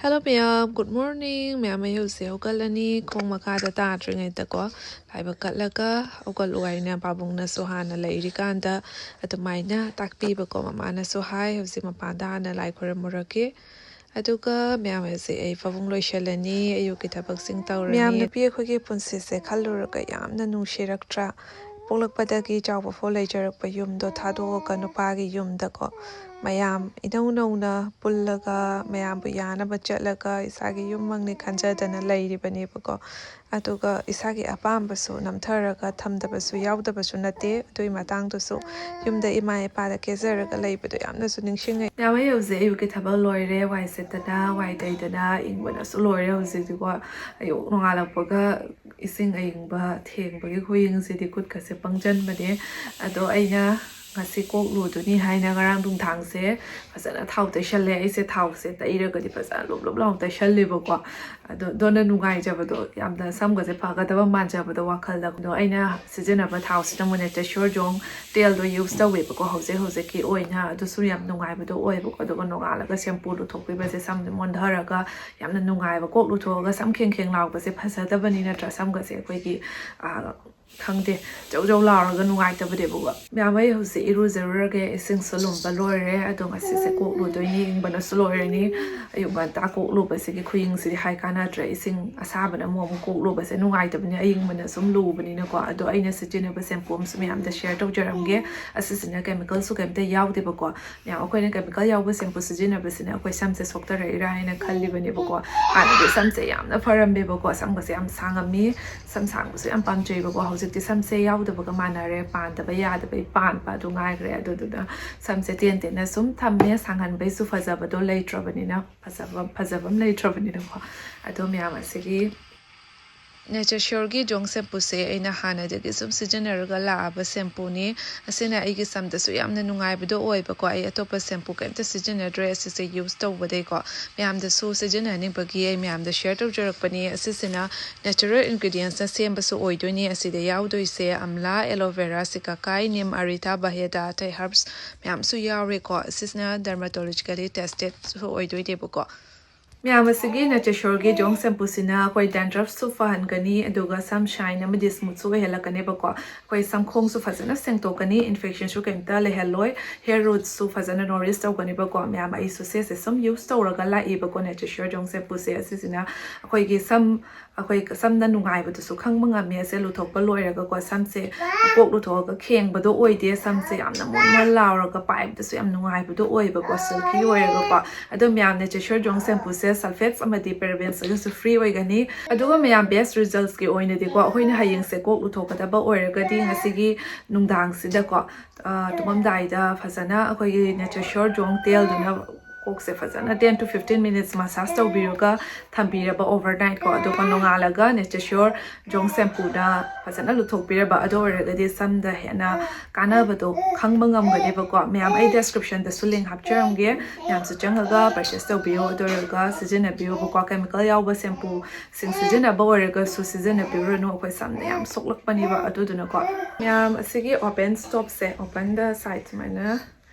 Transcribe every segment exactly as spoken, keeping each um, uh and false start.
Hello ꯃꯌꯥꯝ, good morning꯫ ꯃꯌꯥꯝ ꯑꯩ ꯍꯧꯖꯤꯛ ꯍꯧꯒꯠꯂꯅꯤ꯫ ꯈꯣꯡ ꯃꯈꯥꯗ ꯇꯥꯗ꯭ꯔꯤꯉꯩꯗꯀꯣ, ꯂꯥꯏꯕꯛ ꯀꯠꯂꯒ ꯍꯧꯒꯠꯂꯨ ꯍꯥꯏꯅ ꯄꯥꯕꯨꯡꯅꯁꯨ ꯍꯥꯟꯅ ꯂꯩꯔꯤꯀꯥꯟꯗ ꯑꯗꯨꯃꯥꯏꯅ ꯇꯥꯛꯄꯤꯕꯀꯣ꯫ ꯃꯃꯥꯅꯁꯨ ꯍꯥꯏ, "ꯍꯧꯖꯤꯛ ꯃꯄꯥꯟꯗ ꯍꯥꯟꯅ ꯂꯥꯏ ꯈꯣꯏꯔꯝꯃꯨꯔꯒꯦ"꯫ ꯑꯗꯨꯒ ꯃꯌꯥꯝ ꯍꯧꯖꯤꯛ ꯑꯩ ꯄꯥꯕꯨꯡ ꯂꯣꯏꯁꯤꯜꯂꯅꯤ, ꯑꯌꯨꯛꯀꯤ ꯊꯕꯛꯁꯤꯡ ꯇꯧꯔꯅꯤ꯫ ꯃꯌꯥꯝ, ꯅꯨꯄꯤ ꯑꯩꯈꯣꯏꯒꯤ ꯄꯨꯟꯁꯤꯁꯦ ꯈꯜꯂꯨꯔꯒ ꯌꯥꯝꯅ ꯅꯨꯡꯁꯤꯔꯛꯇ꯭ꯔꯥ? ꯄꯣꯛꯂꯛꯄꯗꯒꯤ ꯆꯥꯎꯕ ꯐꯥꯎ ꯂꯩꯖꯔꯛꯄ ꯌꯨꯝꯗꯣ ꯊꯥꯗꯣꯛꯑꯒ ꯅꯨꯄꯥꯒꯤ ꯌꯨꯝꯗꯀꯣ, ꯃꯌꯥꯝ ꯏꯅꯧ ꯅꯧꯅ ꯄꯨꯜꯂꯒ ꯃꯌꯥꯝꯕꯨ ꯌꯥꯅꯕ ꯆꯠꯂꯒ ꯏꯁꯥꯒꯤ ꯌꯨꯝꯃꯛꯅꯤ ꯈꯟꯖꯗꯅ ꯂꯩꯔꯤꯕꯅꯦꯕꯀꯣ꯫ ꯑꯗꯨꯒ ꯏꯁꯥꯒꯤ ꯑꯄꯥꯝꯕꯁꯨ ꯅꯝꯊꯔꯒ ꯊꯝꯗꯕꯁꯨ ꯌꯥꯎꯗꯕꯁꯨ ꯅꯠꯇꯦ꯫ ꯑꯗꯨꯒꯤ ꯃꯇꯥꯡꯗꯨꯁꯨ ꯌꯨꯝꯗ ꯏꯃꯥ ꯏꯄꯥꯗ ꯀꯦꯖꯔꯒ ꯂꯩꯕꯗꯣ ꯌꯥꯝꯅꯁꯨ ꯅꯤꯡꯁꯤꯡꯉꯦ꯫ ꯌꯥꯝ, ꯑꯩ ꯍꯧꯖꯤꯛ ꯑꯌꯨꯛꯀꯤ ꯊꯕꯛ ꯂꯣꯏꯔꯦ, ꯋꯥꯏ ꯁꯤꯠꯇꯅ, ꯋꯥꯏ ꯇꯩꯗꯅ, ꯏꯪꯕꯅꯁꯨ ꯂꯣꯏꯔꯦ ꯍꯧꯖꯤꯛꯇꯤꯀꯣ꯫ ꯑꯌꯨꯛ ꯅꯣꯡꯉꯥꯜꯂꯛꯄꯒ ꯏꯁꯤꯡ ꯑꯏꯪꯕ ꯊꯦꯡꯕꯒꯤ ꯈꯨꯌꯦꯡꯁꯤꯗꯤ ꯈꯨꯠꯀꯁꯦ ꯄꯪꯁꯤꯟꯕꯅꯦ꯫ ꯑꯗꯣ ꯑꯩꯅ ꯉꯁꯤ ꯀꯣꯛ ꯂꯨꯗꯣꯏꯅꯤ ꯍꯥꯏꯅ ꯉꯔꯥꯡ ꯅꯨꯡꯗꯥꯡꯁꯦ ꯐꯖꯅ ꯊꯥꯎ ꯇꯩꯁꯜꯂꯦ꯫ ꯑꯩꯁꯦ ꯊꯥꯎꯁꯦ ꯇꯩꯔꯒꯗꯤ ꯐꯖꯅ ꯂꯨꯞ ꯂꯨꯞ ꯂꯥꯎ ꯇꯩꯁꯜꯂꯦꯕꯀꯣ꯫ ꯑꯗꯣ ꯗꯣꯟꯅ ꯅꯨꯡꯉꯥꯏꯖꯕꯗꯣ, ꯌꯥꯝꯅ ꯁꯝꯒꯁꯦ ꯐꯒꯗꯕ ꯃꯥꯟꯖꯕꯗꯣ ꯋꯥꯈꯜꯗ꯫ ꯑꯗꯣ ꯑꯩꯅ ꯁꯤꯖꯤꯟꯅꯕ ꯊꯥꯎꯁꯤꯅ ꯃꯣꯏꯅ ꯇꯦꯁꯣꯔ ꯖꯣꯡ ꯇꯦꯜꯗꯣ ꯌꯨꯁ ꯇꯧꯋꯦꯕꯀꯣ꯫ ꯍꯧꯖꯤꯛ ꯍꯧꯖꯤꯛꯀꯤ ꯑꯣꯏꯅ ꯑꯗꯨꯁꯨ ꯌꯥꯝ ꯅꯨꯡꯉꯥꯏꯕꯗꯣ ꯑꯣꯏꯌꯦꯕꯀꯣ꯫ ꯑꯗꯨꯒ ꯅꯣꯡꯉꯥꯜꯂꯒ ꯁꯦꯝꯄꯨ ꯂꯨꯊꯣꯛꯄꯤꯕꯁꯦ ꯁꯝꯁꯦ ꯃꯣꯟꯊꯔꯒ ꯌꯥꯝꯅ ꯅꯨꯡꯉꯥꯏꯕ, ꯀꯣꯛ ꯂꯨꯊꯣꯛꯑꯒ ꯁꯝ ꯈꯦꯡ ꯈꯦꯡ ꯂꯥꯎꯕꯁꯦ ꯐꯖꯗꯕꯅꯤ ꯅꯠꯇ꯭ꯔꯥ? ꯁꯝꯒꯁꯦ ꯑꯩꯈꯣꯏꯒꯤ, ꯑꯥ, ꯈꯪꯗꯦ, ꯖꯧ ꯖꯧ ꯂꯥꯎꯔꯒ ꯅꯨꯡꯉꯥꯏꯇꯕꯅꯦꯕꯀꯣ꯫ ꯃꯌꯥꯝ, ꯑꯩ ꯍꯧꯖꯤꯛ ꯏꯔꯨꯖꯔꯨꯔꯒꯦ, ꯏꯁꯤꯡꯁꯨ ꯂꯨꯝꯕ ꯂꯣꯏꯔꯦ꯫ ꯑꯗꯣ ꯉꯁꯤꯁꯦ ꯀꯣꯛ ꯂꯨꯗꯣꯏꯅꯤ, ꯏꯪꯕꯅꯁꯨ ꯂꯣꯏꯔꯅꯤ꯫ ꯑꯌꯨꯛ ꯉꯟꯇꯥ ꯀꯣꯛ ꯂꯨꯕꯁꯤꯒꯤ ꯈꯨꯌꯤꯡꯁꯤꯗꯤ ꯍꯥꯏ ꯀꯥꯟꯅꯗ꯭ꯔꯦ꯫ ꯏꯁꯤꯡ ꯑꯁꯥꯕꯅ ꯑꯃꯨꯛ ꯑꯃꯨꯛ ꯀꯣꯛ ꯂꯨꯕꯁꯦ ꯅꯨꯡꯉꯥꯏꯇꯕꯅꯤ, ꯑꯏꯪꯕꯅ ꯁꯨꯝ ꯂꯨꯕꯅꯤꯅꯀꯣ꯫ ꯑꯗꯣ ꯑꯩꯅ ꯁꯤꯖꯤꯟꯅꯕ ꯁꯦꯝꯄꯨ ꯑꯃꯁꯨ ꯃꯌꯥꯝꯗ ꯁꯤꯌꯔ ꯇꯧꯖꯔꯝꯒꯦ꯫ ꯑꯁꯤꯁꯤꯅ ꯀꯦꯃꯤꯀꯦꯜꯁꯨ ꯀꯩꯝꯇ ꯌꯥꯎꯗꯦꯕꯀꯣ꯫ ꯃꯌꯥꯝ, ꯑꯩꯈꯣꯏꯅ ꯀꯦꯃꯤꯀꯦꯜ ꯌꯥꯎꯕ ꯁꯦꯝꯄꯨ ꯁꯤꯖꯤꯟꯅꯕꯁꯤꯅ ꯑꯩꯈꯣꯏ ꯁꯝꯁꯦ ꯁꯣꯛꯊꯔꯛꯏꯔꯥ ꯍꯥꯏꯅ ꯈꯜꯂꯤꯕꯅꯦꯕꯀꯣ꯫ ꯍꯥꯟꯅꯗꯤ ꯁꯝꯁꯦ ꯌꯥꯝꯅ ꯐꯔꯝꯃꯦꯕꯀꯣ, ꯁꯝꯒꯁꯦ ꯌꯥꯝ ꯁꯥꯡꯉꯝꯃꯤ, ꯁꯝ ꯁꯥꯡꯕꯁꯨ ꯌꯥꯝ ꯄꯥꯝꯖꯩꯕꯀꯣ꯫ ꯍꯧꯖꯤꯛꯇꯤ ꯁꯝꯁꯦ ꯌꯥꯎꯗꯕꯒ ꯃꯥꯟꯅꯔꯦ, ꯄꯥꯟꯗꯕ ꯌꯥꯗꯕꯩ ꯄꯥꯟꯕ ꯑꯗꯨ ꯉꯥꯏꯈ꯭ꯔꯦ꯫ ꯑꯗꯨꯗꯨꯅ ꯁꯝꯁꯦ ꯇꯦꯟ ꯇꯦꯟꯅ ꯁꯨꯝ ꯊꯝꯃꯦ, ꯁꯥꯡꯍꯟꯕꯩꯁꯨ ꯐꯖꯕꯗꯣ ꯂꯩꯇ꯭ꯔꯕꯅꯤꯅ, ꯐꯖꯕ, ꯐꯖꯕ ꯑꯃ ꯂꯩꯇ꯭ꯔꯕꯅꯤꯅꯀꯣ꯫ ꯑꯗꯣ ꯃꯌꯥꯝ, ꯑꯁꯤꯒꯤ ꯅꯦꯆꯔ ꯁ꯭ꯌꯣꯔꯒꯤ ꯖꯣꯡ ꯁꯦꯝꯄꯨꯁꯦ ꯑꯩꯅ ꯍꯥꯟꯅꯗꯒꯤ ꯁꯨꯝ ꯁꯤꯖꯤꯟꯅꯔꯒ ꯂꯥꯛꯑꯕ ꯁꯦꯝꯄꯨꯅꯤ꯫ ꯑꯁꯤꯅ ꯑꯩꯒꯤ ꯁꯝꯗꯁꯨ ꯌꯥꯝꯅ ꯅꯨꯡꯉꯥꯏꯕꯗꯣ ꯑꯣꯏꯕꯀꯣ꯫ ꯑꯩ ꯑꯇꯣꯞꯄ ꯁꯦꯝꯄꯨ ꯀꯩꯝꯇ ꯁꯤꯖꯤꯟꯅꯗ꯭ꯔꯦ ꯑꯁꯤꯁꯦ ꯌꯨꯁ ꯇꯧꯕꯗꯩꯀꯣ꯫ ꯃꯌꯥꯝꯗꯁꯨ ꯁꯤꯖꯤꯟꯅꯍꯟꯅꯤꯡꯕꯒꯤ ꯑꯩ ꯃꯌꯥꯝꯗ ꯁꯤꯌꯔ ꯇꯧꯖꯔꯛꯄꯅꯤ꯫ ꯑꯁꯤꯁꯤꯅ ꯅꯦꯆꯔꯦꯜ ꯏꯟꯒ꯭ꯔꯤꯗꯤꯌꯦꯟꯁꯅ ꯁꯦꯝꯕꯁꯨ ꯑꯣꯏꯗꯣꯏꯅꯤ꯫ ꯑꯁꯤꯗ ꯌꯥꯎꯗꯣꯏꯁꯦ ꯑꯝꯂꯥ, ꯑꯦꯂꯣꯚꯦꯔꯥ, ꯁꯤꯀꯥꯀꯥꯏ, ꯅꯤꯝ, ꯑꯔꯤꯊꯥ, ꯕꯍꯦꯗꯥ, ꯑꯇꯩ ꯍꯔꯕꯁ ꯃꯌꯥꯝꯁꯨ ꯌꯥꯎꯔꯦꯀꯣ꯫ ꯑꯁꯤꯁꯤꯅ ꯗꯔꯃꯥꯇꯣꯂꯣꯖꯤꯀꯦꯂꯤ ꯇꯦꯁꯇꯦꯠꯁꯨ ꯑꯣꯏꯗꯣꯏꯅꯦꯕꯀꯣ꯫ ꯃꯌꯥꯝ, ꯑꯁꯤꯒꯤ ꯅꯦꯆꯔ ꯁ꯭ꯌꯣꯔꯒꯤ ꯖꯣꯡ ꯁꯦꯝꯄꯨꯁꯤꯅ ꯑꯩꯈꯣꯏ dandruffꯁꯨ ꯐꯍꯟꯒꯅꯤ, ꯑꯗꯨꯒ ꯁꯝ ꯁꯥꯏꯟ ꯑꯃꯗꯤ ꯁ꯭ꯃꯨꯠꯁꯨ ꯑꯣꯏꯍꯜꯂꯛꯀꯅꯦꯕꯀꯣ꯫ ꯑꯩꯈꯣꯏ ꯁꯝꯈꯣꯡꯁꯨ ꯐꯖꯅ ꯁꯦꯡꯗꯣꯛꯀꯅꯤ, ꯏꯟꯐꯦꯛꯁꯟꯁꯨ ꯀꯩꯝꯇ ꯂꯩꯍꯜꯂꯣꯏ, ꯍꯦꯌꯔ ꯔꯨꯠꯁꯨ ꯐꯖꯅ ꯅꯣꯔꯤꯁ ꯇꯧꯒꯅꯦꯕꯀꯣ꯫ ꯃꯌꯥꯝ, ꯑꯩꯁꯨ ꯁꯤꯁꯦ ꯁꯨꯝ ꯌꯨꯁ ꯇꯧꯔꯒ ꯂꯥꯛꯏꯕꯀꯣ, ꯅꯦꯆꯔ ꯁ꯭ꯌꯣꯔ ꯖꯣꯡ ꯁꯦꯝꯄꯨꯁꯦ꯫ ꯑꯁꯤꯁꯤꯅ ꯑꯩꯈꯣꯏꯒꯤ ꯁꯝ, ꯑꯩꯈꯣꯏ ꯁꯝꯅ ꯅꯨꯡꯉꯥꯏꯕꯗꯨꯁꯨ ꯈꯪꯕ ꯉꯝꯃꯦ꯫ ꯑꯁꯦ ꯂꯨꯊꯣꯛꯄ ꯂꯣꯏꯔꯒꯀꯣ, ꯁꯝꯁꯦ ꯀꯣꯛ ꯂꯨꯊꯣꯛꯑꯒ ꯈꯦꯡꯕꯗꯣ ꯑꯣꯏꯗꯦ, ꯁꯝꯁꯦ ꯌꯥꯝꯅ ꯃꯣꯟ ꯃꯣꯟ ꯂꯥꯎꯔꯒ ꯄꯥꯏꯕꯗꯁꯨ ꯌꯥꯝ ꯅꯨꯡꯉꯥꯏꯕꯗꯣ ꯑꯣꯏꯌꯦꯕꯀꯣ, ꯁꯤꯜꯀꯤ ꯑꯣꯏꯔꯒꯀꯣ꯫ ꯑꯗꯣ ꯃꯌꯥꯝ, ꯅꯦꯆꯔ ꯁ꯭ꯌꯣꯔ ꯖꯣꯡ ꯁꯦꯝꯄꯨꯁꯦ ꯁꯜꯐꯦꯠꯁ ꯑꯃꯗꯤ ꯄꯦꯔꯥꯕꯦꯟꯁꯇꯒꯤꯁꯨ ꯐ꯭ꯔꯤ ꯑꯣꯏꯒꯅꯤ꯫ ꯑꯗꯨꯒ ꯃꯌꯥꯝ, ꯕꯦꯁ ꯔꯤꯖꯜꯠꯁꯀꯤ ꯑꯣꯏꯅꯗꯤꯀꯣ, ꯑꯩꯈꯣꯏꯅ ꯍꯌꯦꯡꯁꯦ ꯀꯣꯛ ꯂꯨꯊꯣꯛꯀꯗꯕ ꯑꯣꯏꯔꯒꯗꯤ ꯉꯁꯤꯒꯤ ꯅꯨꯡꯗꯥꯡꯁꯤꯗꯀꯣ, ꯑ, ꯇꯨꯝꯃꯝꯗꯥꯏꯗ ꯐꯖꯅ ꯑꯩꯈꯣꯏꯒꯤ ꯅꯦꯆꯔ ꯁ꯭ꯌꯣꯔ ꯖꯣꯡ ꯇꯦꯜꯗꯨꯅ ꯀꯣꯛꯁꯦ ꯐꯖꯅ ten to fifteen minutes massage ꯇꯧꯕꯤꯔꯒ ꯊꯝꯕꯤꯔꯕ overnight ꯀꯣ, ꯑꯗꯨꯒ ꯅꯣꯡꯉꯥꯜꯂꯒ ꯅꯦꯆꯔ ꯁ꯭ꯌꯣꯔ ꯖꯣꯡ ꯁꯦꯝꯄꯨꯅ ꯐꯖꯅ ꯂꯨꯊꯣꯛꯄꯤꯔꯕ, ꯑꯗꯨ ꯑꯣꯏꯔꯒꯗꯤ ꯁꯝꯗ ꯍꯦꯟꯅ ꯀꯥꯟꯅꯕꯗꯣ ꯈꯪꯕ ꯉꯝꯒꯅꯦꯕꯀꯣ꯫ ꯃꯌꯥꯝ, ꯑꯩ ꯗꯦꯁꯀ꯭ꯔꯤꯞꯁꯟꯗꯁꯨ ꯂꯤꯡ ꯍꯥꯞꯆꯔꯝꯒꯦ, ꯃꯌꯥꯝꯁꯨ ꯆꯪꯉꯒ ꯄꯔꯆꯦꯁ ꯇꯧꯕꯤꯌꯣ꯫ ꯑꯗꯨ ꯑꯣꯏꯔꯒ ꯁꯤꯖꯤꯟꯅꯕꯤꯌꯣꯕꯀꯣ꯫ ꯀꯦꯃꯤꯀꯦꯜ ꯌꯥꯎꯕ ꯁꯦꯝꯄꯨꯁꯤꯡ ꯁꯤꯖꯤꯟꯅꯕ ꯑꯣꯏꯔꯒꯁꯨ ꯁꯤꯖꯤꯟꯅꯕꯤꯔꯨꯔꯅꯨ, ꯑꯩꯈꯣꯏ ꯁꯝꯅ ꯌꯥꯝ ꯁꯣꯛꯂꯛꯄꯅꯦꯕ꯫ ꯑꯗꯨꯗꯨꯅꯀꯣ, ꯃꯌꯥꯝ, ꯑꯁꯤꯒꯤ ꯑꯣꯄꯦꯟ ꯁ꯭ꯇꯣꯞꯁꯦ, ꯑꯣꯄꯦꯟ ꯗ ꯁꯥꯏꯠ ꯁꯨꯃꯥꯏꯅ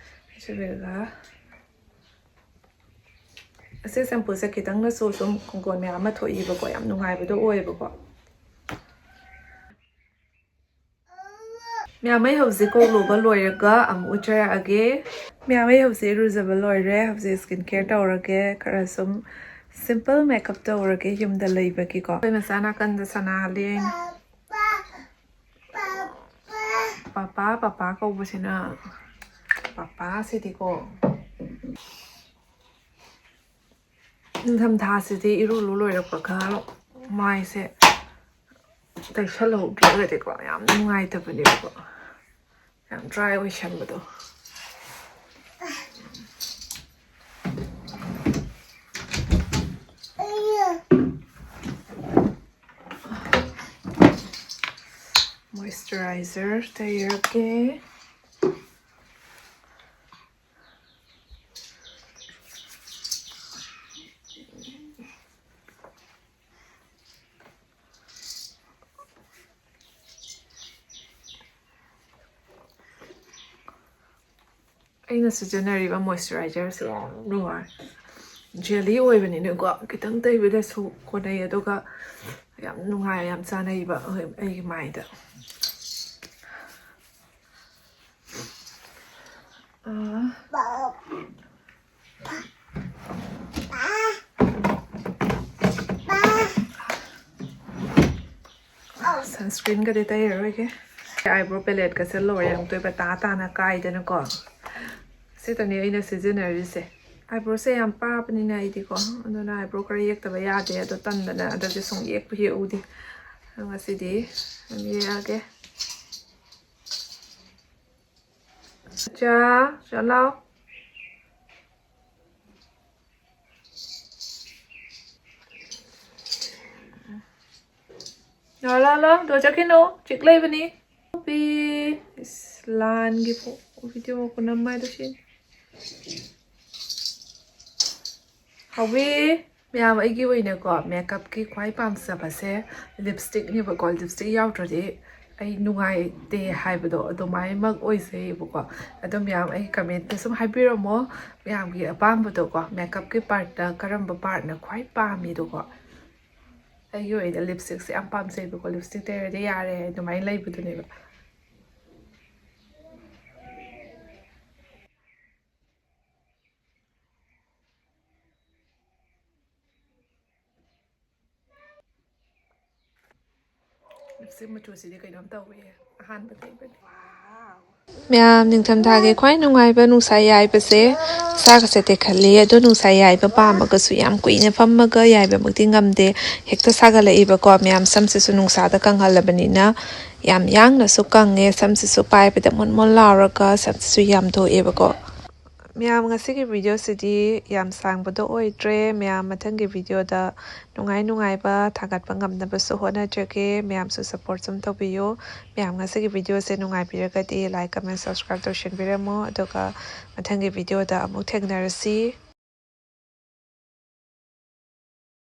ꯍꯥꯞꯆꯤꯜꯂꯒ, ꯑꯁꯤ ꯁꯦꯝꯄꯨꯁꯦ ꯈꯤꯇꯪꯅꯁꯨ ꯁꯨꯝ ꯈꯣꯡꯒꯣꯟ ꯃꯌꯥꯝ ꯑꯃ ꯊꯣꯛꯏꯕꯀꯣ, ꯌꯥꯝ ꯅꯨꯡꯉꯥꯏꯕꯗꯣ ꯑꯣꯏꯌꯦꯕꯀꯣ꯫ ꯃꯌꯥꯝ, ꯑꯩ ꯍꯧꯖꯤꯛ ꯀꯣꯛ ꯂꯨꯕ ꯂꯣꯏꯔꯒ ꯑꯃꯨꯛ ꯎꯠꯆꯔꯛꯑꯒꯦ꯫ ꯃꯌꯥꯝ, ꯑꯩ ꯍꯧꯖꯤꯛ ꯏꯔꯨꯖꯕ ꯂꯣꯏꯔꯦ꯫ ꯍꯧꯖꯤꯛ ꯁ꯭ꯀꯤꯟ ꯀꯦꯌꯔ ꯇꯧꯔꯒꯦ꯫ ꯈꯔ ꯁꯨꯝ ꯁꯤꯝꯄꯜ ꯃꯦꯀꯞ ꯇꯧꯔꯒꯦ, ꯌꯨꯝꯗ ꯂꯩꯕꯒꯤꯀꯣ꯫ ꯑꯩꯈꯣꯏ ꯃꯆꯥ ꯅꯥꯀꯟꯗ ꯁꯅꯥꯍꯜꯂꯤ꯫ Papa, papa ꯀꯧꯕꯁꯤꯅ, ꯄꯄꯥꯁꯤꯗꯤꯀꯣ꯫ ꯅꯤꯡꯊꯝꯊꯥꯁꯤꯗꯤ ꯏꯔꯨ ꯂꯨ ꯂꯣꯏꯔꯛꯄꯒ ꯃꯥꯏꯁꯦ ꯇꯩꯁꯜꯍꯧꯗ꯭ꯔꯒꯗꯤꯀꯣ, ꯌꯥꯝ ꯅꯨꯡꯉꯥꯏꯇꯕꯅꯦꯕꯀꯣ, ꯌꯥꯝ ꯗ꯭ꯔꯥꯏ ꯑꯣꯏꯁꯟꯕꯗꯣ꯫ ꯃꯣꯏꯁꯆꯔꯥꯏꯖꯔ ꯇꯩꯔꯒꯦ꯫ ꯑꯩꯅ ꯁꯤꯖꯤꯟꯅꯔꯤꯕ ꯃꯣꯏꯁꯆꯔꯥꯏꯖꯔꯁꯦ ꯌꯥꯝ ꯅꯨꯡꯉꯥꯏ꯫ ꯖꯦꯂꯤ ꯑꯣꯏꯕꯅꯤꯅꯀꯣ, ꯈꯤꯇꯪ ꯇꯩꯕꯗꯁꯨ ꯀꯣꯟꯅꯩ, ꯑꯗꯨꯒ ꯌꯥꯝ ꯅꯨꯡꯉꯥꯏ, ꯌꯥꯝ ꯆꯥꯅꯩꯕ ꯑꯩꯒꯤ ꯃꯥꯏꯗ꯫ ꯑꯥ꯫ ꯁꯟꯁꯀ꯭ꯔꯤꯟꯒꯗꯤ ꯇꯩꯔꯔꯣꯏꯒꯦ꯫ ꯑꯥꯏꯕ꯭ꯔꯣ ꯄꯦꯂꯦꯠꯀꯁꯦ ꯂꯣꯏꯔꯦ ꯑꯃꯨꯛꯇꯣꯏꯕ, ꯇꯥ ꯇꯥꯅ ꯀꯥꯏꯗꯅꯀꯣ꯫ ꯁꯤꯇꯅꯤ ꯑꯩꯅ ꯁꯤꯖꯤꯟꯅꯔꯤꯁꯦ꯫ ꯑꯥꯏꯕ꯭ꯔꯣꯁꯦ ꯌꯥꯝ ꯄꯥꯕꯅꯤꯅ ꯑꯩꯗꯤꯀꯣ, ꯑꯗꯨꯅ ꯑꯥꯏꯕ꯭ꯔꯣ ꯈꯔ ꯌꯦꯛꯇꯕ ꯌꯥꯗꯦ꯫ ꯑꯗꯣ ꯇꯟꯗꯅ ꯍꯟꯗꯛꯇꯤ ꯁꯨꯝ ꯌꯦꯛꯄꯨ ꯌꯦꯛꯎꯗꯦ꯫ ꯑꯗꯣ ꯉꯁꯤꯗꯤ ꯑꯗꯨꯝ ꯌꯦꯛꯑꯒꯦ꯫ ꯆꯥ, ꯆꯥ ꯂꯥꯎ꯫ ꯂꯥꯎ, ꯂꯥꯎ, ꯂꯥꯎ꯫ ꯗꯣ ꯆꯠꯈꯤꯅꯨ꯫ ꯆꯤꯛ ꯂꯩꯕꯅꯤ꯫ ꯄꯤ-, ꯏꯁ, ꯂꯥꯟꯒꯤ ꯐꯣ-, ꯚꯤꯗꯤꯑꯣ ꯈꯨꯅꯝ ꯍꯥꯏꯗꯣ ꯁꯤꯅꯤ꯫ ꯍꯧꯋꯤ꯫ ꯃꯌꯥꯝ, ꯑꯩꯒꯤ ꯑꯣꯏꯅꯀꯣ, ꯃꯦꯀꯞꯀꯤ ꯈ꯭ꯋꯥꯏ ꯄꯥꯝꯖꯕꯁꯦ ꯂꯤꯞꯁꯇꯤꯛꯅꯦꯕꯀꯣ꯫ ꯂꯤꯞꯁꯇꯤꯛ ꯌꯥꯎꯗ꯭ꯔꯗꯤ ꯑꯩ ꯅꯨꯡꯉꯥꯏꯇꯦ ꯍꯥꯏꯕꯗꯣ ꯑꯗꯨꯃꯥꯏꯃꯛ ꯑꯣꯏꯖꯩꯌꯦꯕꯀꯣ꯫ ꯑꯗꯣ ꯃꯌꯥꯝ, ꯑꯩ ꯀꯃꯦꯟꯇ ꯁꯨꯝ ꯍꯥꯏꯕꯤꯔꯝꯃꯣ, ꯃꯌꯥꯝꯒꯤ ꯑꯄꯥꯝꯕꯗꯣꯀꯣ, ꯃꯦꯀꯞꯀꯤ ꯄꯥꯔꯠꯇ ꯀꯔꯝꯕ ꯄꯥꯔꯠꯅ ꯈ꯭ꯋꯥꯏ ꯄꯥꯝꯃꯤꯗꯣꯀꯣ꯫ ꯑꯩꯒꯤ ꯑꯣꯏꯅ ꯂꯤꯞꯁꯇꯤꯛꯁꯦ ꯌꯥꯝ ꯄꯥꯝꯖꯩꯕꯀꯣ, ꯂꯤꯞꯁꯇꯤꯛ ꯇꯩꯔꯗꯤ ꯌꯥꯔꯦ ꯑꯗꯨꯃꯥꯏꯅ ꯂꯩꯕꯗꯨꯅꯦꯕ꯫ ꯂꯤꯞꯁꯇꯤꯛ ꯃꯆꯨꯁꯤꯗꯤ ꯀꯩꯅꯣꯝ ꯇꯧꯋꯦ, ꯑꯍꯥꯟꯕ ꯇꯩꯕꯅꯤ꯫ ꯃꯌꯥꯝ, ꯅꯤꯡꯊꯝꯊꯥꯒꯤ ꯈ꯭ꯋꯥꯏ ꯅꯨꯡꯉꯥꯏꯕ ꯅꯨꯡꯁꯥ ꯌꯥꯏꯕꯁꯦ ꯁꯥꯒꯁꯦ ꯇꯦꯛꯈꯠꯂꯤ꯫ ꯑꯗꯣ ꯅꯨꯡꯁꯥ ꯌꯥꯏꯕ ꯄꯥꯝꯃꯒꯁꯨ ꯌꯥꯝ ꯀꯨꯏꯅ ꯐꯝꯃꯒ ꯌꯥꯏꯕꯃꯛꯇꯤ ꯉꯝꯗꯦ, ꯍꯦꯛꯇ ꯁꯥꯒꯠꯂꯛꯏꯕꯀꯣ꯫ ꯃꯌꯥꯝ, ꯁꯝꯁꯤꯁꯨ ꯅꯨꯡꯁꯥꯗ ꯀꯪꯍꯜꯂꯕꯅꯤꯅ ꯌꯥꯝ ꯌꯥꯡꯅꯁꯨ ꯀꯪꯉꯦ, ꯁꯝꯁꯤꯁꯨ ꯄꯥꯏꯕꯗ ꯃꯣꯟ ꯃꯣꯟ ꯂꯥꯎꯔꯒ ꯁꯝꯁꯤꯁꯨ ꯌꯥꯝꯗꯣꯛꯑꯦꯕꯀꯣ꯫ ꯃꯌꯥꯝ, ꯉꯁꯤꯒꯤ ꯚꯤꯗꯤꯑꯣꯁꯤꯗꯤ ꯌꯥꯝ ꯁꯥꯡꯕꯗꯣ ꯑꯣꯏꯗ꯭ꯔꯦ꯫ ꯃꯌꯥꯝ, ꯃꯊꯪꯒꯤ ꯚꯤꯗꯤꯑꯣꯗ ꯅꯨꯡꯉꯥꯏ ꯅꯨꯡꯉꯥꯏꯕ ꯊꯥꯒꯠꯄ ꯉꯝꯅꯕꯁꯨ ꯍꯣꯠꯅꯖꯒꯦ꯫ ꯃꯌꯥꯝꯁꯨ ꯁꯞꯄꯣꯔꯠ ꯁꯨꯝ ꯇꯧꯕꯤꯌꯨ꯫ ꯃꯌꯥꯝ, ꯉꯁꯤꯒꯤ ꯚꯤꯗꯤꯑꯣꯁꯦ ꯅꯨꯡꯉꯥꯏꯕꯤꯔꯒꯗꯤ ꯂꯥꯏꯛ, ꯀꯃꯦꯟ, ꯁꯕꯁꯀ꯭ꯔꯥꯏꯕ ꯇꯧꯁꯟꯕꯤꯔꯝꯃꯣ꯫ ꯑꯗꯨꯒ ꯃꯊꯪꯒꯤ ꯚꯤꯗꯤꯑꯣꯗ ꯑꯃꯨꯛ ꯊꯦꯡꯅꯔꯁꯤ꯫